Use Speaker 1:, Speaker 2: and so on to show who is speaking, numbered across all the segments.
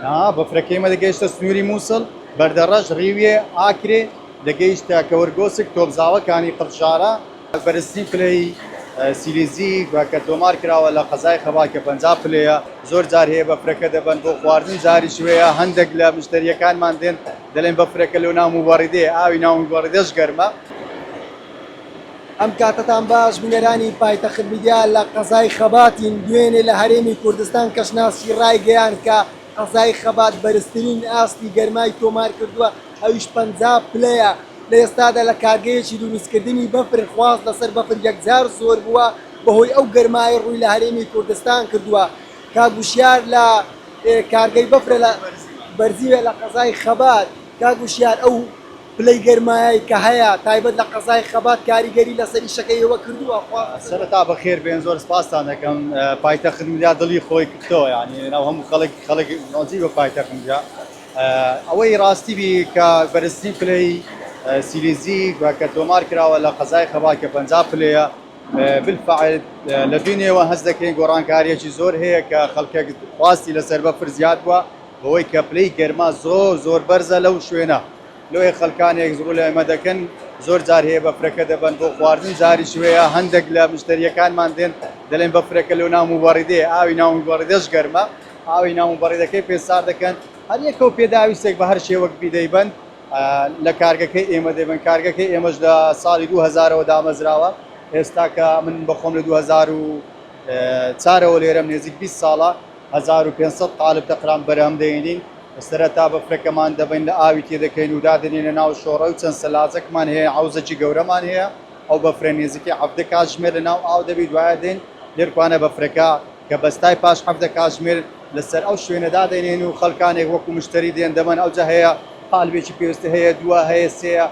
Speaker 1: ها بەفرەکەی ئێمە دەگەیشتە سنووری مووسڵ، بەردەڕەش، ڕیویێ، ئاکرێ، دەگەیشتە کەوەرگۆسک، تۆپزاوە، کانی قڕژارە. بەرزترین پلەی سیلیزی کە تۆمار کراوە لە قەزای خەبات کە 50 پلەیە، زۆر جار هەیە بەفرەکە دەبەن بۆ خواردن جاریش هەیە هەندێک لە مشتەرییەکانمان دێن دەلێن بەفرەکە لۆ ناو موبەڕیدەیە، ئاوی ناو موبەڕیدەش گەرمە.
Speaker 2: ئەم کاتەتان باش بینەرانی پایتەخت میدیا لە قەزای خەباتین دوێنێ لە هەرێمی کوردستان کەشناسی ڕایگەیاند کە قەزای خەبات بەرزترین ئاستی گەرمای تۆمار کردووە ئەویش 50 پلەیە لە ئێستادا لە کارگەیەکی دروستکردنی بەفر خواست لەسەر بەفر یەکجار زۆر بووە بەهۆی ئەو گەرمایەی ڕووی لە هەرێمی کوردستان کردووە کاک وشیار لە کارگەی بەفرە لە بەرزیوێ لە قەزای خەبات کاک وشیار ئەو پلەی گەرمایەی کە هەیە تایبەت لە قەزای خەبات کاریگەری لەسەر ئیشەکەی ئێوە کردووە؟ خوا.
Speaker 1: سەرەتا بەخێر بێن زۆر سپاستان دەکەم پایتەخت میدیا دڵی خۆی کردەوە یانی ناو هەموو خەڵک خەڵک نۆزی بە پایتەخت میدیا ئەوەی ڕاستی بی کە بەرزترین پلەی سیلیزی کە تۆمار کراوە لە قەزای خەبات کە 50 پلەیە بالفعل لە دوێنێوە هەست دەکەین گۆڕانکاریەکی زۆر هەیە کە خەڵکێک خواستی لەسەر بەفر زیاد بووە بەوەی کە پلەی گەرما زۆر زۆر بەرزە لەو شوێنە لۆیە خەلکانێک ڕوو لە ئێمە دەکەن زۆر جار هەیە بەفرەکە دەبەن بۆ خواردن جاریش هەیە هەندێک لە مشتەریەکانمان دێن دەلێن بەفرەکە لۆ ناو موبەڕیدەیە ئاوی ناو موبەڕیدەش گەرمە ئاوی ناو موبەڕیدەکەی پێ سارد دەکەن هەر یەکە و پێداویستێک بە هەر شێوەک بی دەیبەن لە کارگەکەی ئێمە دەیبەن کارگەکەی ئێمەش لە ساڵی 2000ەوە دامەزراوە ئێستا کە من بەخۆم لە 2004ەوە لێرەم نێزیک 20 ساڵە 1500 قالب تەقران بەرهەم دەینین سەرەتا بەفرەکەمان دەبەین لە ئاوی تێدەکەین و دادەنێینە ناو شۆڕە و چەند سەلاجەکمان هەیە عەوزەکی گەورەمان هەیە ئەو بەفرە نێزیکەی 17 کاتژمێر لە ناو ئاو دەبی دوایە دێن لێرکوانە بەفرەکە کە بەستای پاش 17 کاتژمێر لەسەر ئەو شوێنە دادەنێن و خەڵکانێک وەکو مشتری دێن دەبەن ئەوجا هەیە قالبێکی پێویست هەیە دووە هەیە سێیە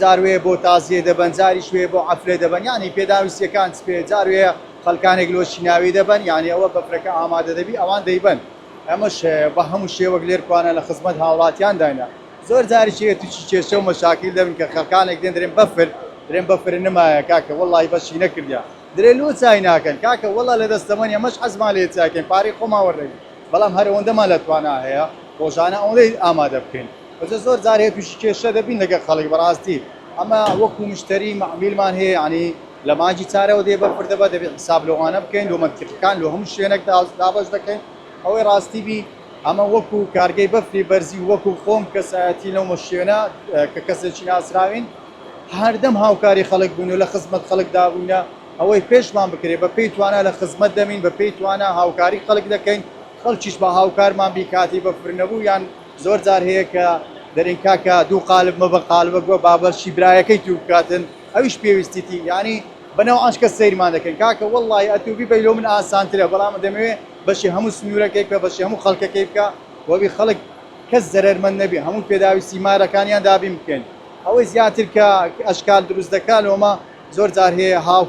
Speaker 1: جار وێ بۆ تازیە دەبەن جاریش وێ بۆ عەفلێ دەبەن یانی پێداویستیەکان چ پێ جار وێ خەڵکانێک لۆ شیناوی دەبەن یانی ئەوە بەفرەکە ئامادە دەبی ئەوان دەیبەن ئەمەش بە هەموو شێوەک لێرکوانە لە خزمەت هاوڵاتیانداینە. زۆر جاریش هەیە تووشی کێشە و مەشاکیل دەبن کە خەڵکانێک دێن دەرێن بەفر درێن بەفر نمایە کاکە وەڵڵاهی بەشی نەکردیە درێ لۆ چای ناکەن کاکە وەڵا لە دەستەمەنی ئەمەش حەزمان لێیە چای کەین پارەی خۆمان وەردەگرین بەڵام هەر ئەوەندەمان لە توانا هەیە ڕۆژانە ئەوەندەی ئامادە بکەین بەجە زۆر جار هەیە تووشی کێشە دەبین لەگەڵ خەڵک بەڕاستی ئەمە وەکو مشتەری مەعمیلمان هەیە یانی لە مانگی چارەوە دێ بەفر دەبا دەبێت حساب لەوانە بکەین لۆ مەنتیقەکان لۆ هەموو شوێنێک دابەش دەکەین ئەوەی ڕاستی بی ئەمە وەکو کارگەی بەفری بەرزی و وەکو خۆم کەسایەتی لەو شوێنە کە کەسێکی ناسراوین هەردەم هاوکاری خەڵک بوون و لە خزمەت خەڵکدا بووینە ئەوەی پێشمان بکرێ بە پێی توانا لە خزمەت دەبین بە پێی توانا هاوکاری خەڵک دەکەین خەڵکیش بە هاوکارمان بی کاتی بەفر نەبوو یان زۆر جار هەیە کە دەرێن کاکە دوو قالب مەبە قالبەک بە با بەشی برایەکەی تو بکاتن ئەویش پێویستیتی یانی بەناو ئاشکە سەیرمان دەکەن کاکە وەڵڵاهی ئەتوو بیبەی لۆ من ئاسانترە بەڵام دەمەوێ بەشی هەموو سنوورەکەی بکە بەشی هەموو خەڵکەکەی بکە وەبی خەڵک کەس زەرەرمەند نەبی هەموو پێداویستی مارەکانیان دابین بکەین ئەوەی زیاتر کە ئەشکال دروست دەکا لۆمە زۆر جار هەیە هاو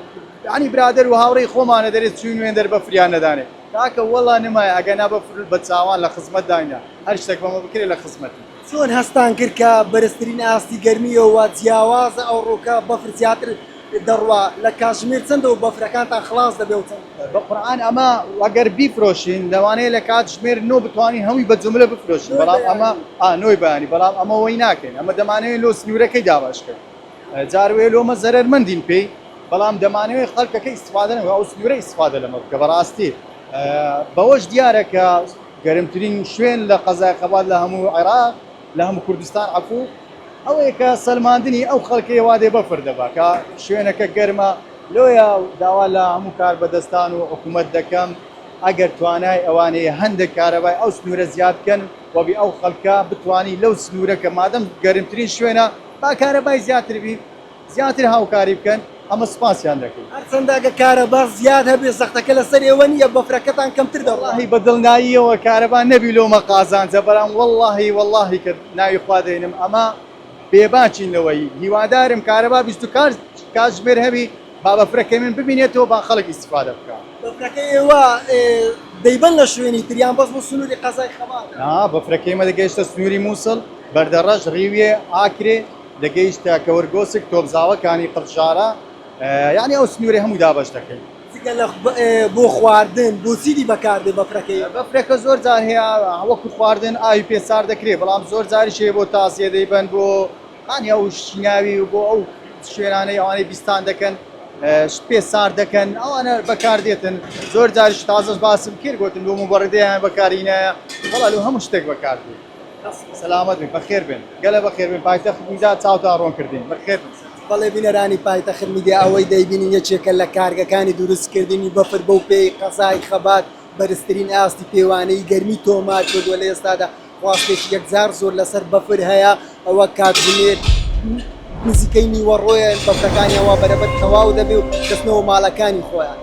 Speaker 1: یانی برادەر و هاوڕێی خۆمانە دەرێ چوین وێندەر بەفریان نەدانێ کاکە وەڵا نمایە ئەگەنا بەفر بە چاوان لە خزمەت داینە هەر شتێک بەمە بکرێ لە خزمەتی.
Speaker 2: چۆن هەستان کرد کە بەرزترین ئاستی گەرمییەوە جیاوازە ئەوڕۆکە بەفر زیاتر دەڕوا لە کاتژمێر چەندەوە بەفرەکانتان خڵاس دەبێ و چەند؟
Speaker 1: بە قورعان ئەمە ئەگەر بیفرۆشین لەوانەیە لە کاتژمێر نۆ بتوانین هەمووی بە جوملە بفرۆشین بەڵام ئەمە ئا نۆی بەیانی بەڵام ئەمە وەی ناکەین ئەمە دەمانەوێت لۆ سنوورەکەی دابەش کەین جار وێ لۆمە زەرەرمەندین پێی بەڵام دەمانەوێت خەڵکەکە ئیستفادە نەکە ئەو سنوورە ئیستفادە لەمە بکە بەڕاستی بەوەش دیارە کە گەرمترین شوێن لە قەزای خەبات لە هەموو عێراق لە هەموو کوردستان عەفوو ئەوەیە کە سەلماندنی ئەو خەڵکەی وا دێ بەفر دەبا کە شوێنەکە گەرمە لۆیە داوا لە هەموو کاربەدەستان و حکوومەت دەکەم ئەگەر توانای ئەوانەیە هەندێک کارەبای ئەو سنوورە زیاد بکەن وەبی ئەو خەڵکە بتوانی لەو سنوورە کە مادەم گەرمترین شوێنە با کارەبای زیاتر بی زیاتر هاوکاری بکەن ئەمە سوپاسیان دەکەین.
Speaker 2: هەرچەندە ئەگەر کارەبا زیاد هەبێ زەختەکە لەسەر ئێوە نییە بەفرەکەتان کەمتر دەڕوا.
Speaker 1: وەڵاهی بە دڵناییەوە کارەبا نەبی لۆمە قازانجە بەڵام وەڵاهی وەڵاهی کە ناوی خوا دەینم ئەمە بێباکین لەوەی هیوادارم کارەبا 24 کاتژمێر هەبی با بەفرەکەی من بمینێتەوە با خەڵک ئیستیفادە بکا.
Speaker 2: بەفرەکەی ئێوە دەیبەن لە شوێنی تر یان بەس بۆ سنووری قەزای خەباتە؟
Speaker 1: نا بەفرەکەی ئێمە دەگەیشتە سنووری مووسڵ، بەردەڕەش، ڕیویێ، ئاکرێ، دەگەیشتە کەوەرگۆسک، تۆپزاوە، کانی قڕژارە، یانی ئەو سنوورەی هەموو دابەش دەکەین.
Speaker 2: جگە لە بۆ خواردن بۆ چیدی بەکاردێ بەفرەکەی؟
Speaker 1: بەفرەکە زۆر جار هەیە وەکو خواردن ئاوی پێ سارد دەکرێ بەڵام زۆر جاریش هەیە بۆ تازیە دەیبەن بۆ هانی ئەو شیناوی و بۆ ئەو شوێنانەی ئەوانەی بیستان دەکەن شت پێ سارد دەکەن ئەوانە بەکاردێتن زۆر جاریش تازەش باسم کرد گوتم بۆ مبەڕدەیان بەکارینایە بەڵا لۆ هەموو شتێک بەکاردێت. سەلامەت بن بەخێر بێن گەلە بەخێر بێن پایتەخت میدیا چاوتان ڕۆن کردین بەخێر بن.
Speaker 2: بەڵێ بینەرانی پایتەخت میدیا ئەوەی دەیبینین یەکێکە لە کارگەکانی دروستکردنی بەفر بەو پێی قەزای خەبات بەرزترین ئاستی پێوانەیی گەرمی تۆمار کردووە لە ئێستادا خواستێکی یەکجار زۆر لەسەر بەفر هەیە ئەوە کاتژمێر نزیکەی نیوەڕۆیە بەفرەکانیان وا بەرەبەر تەواو دەبێ و دەچنەوە ماڵەکانی خۆیان.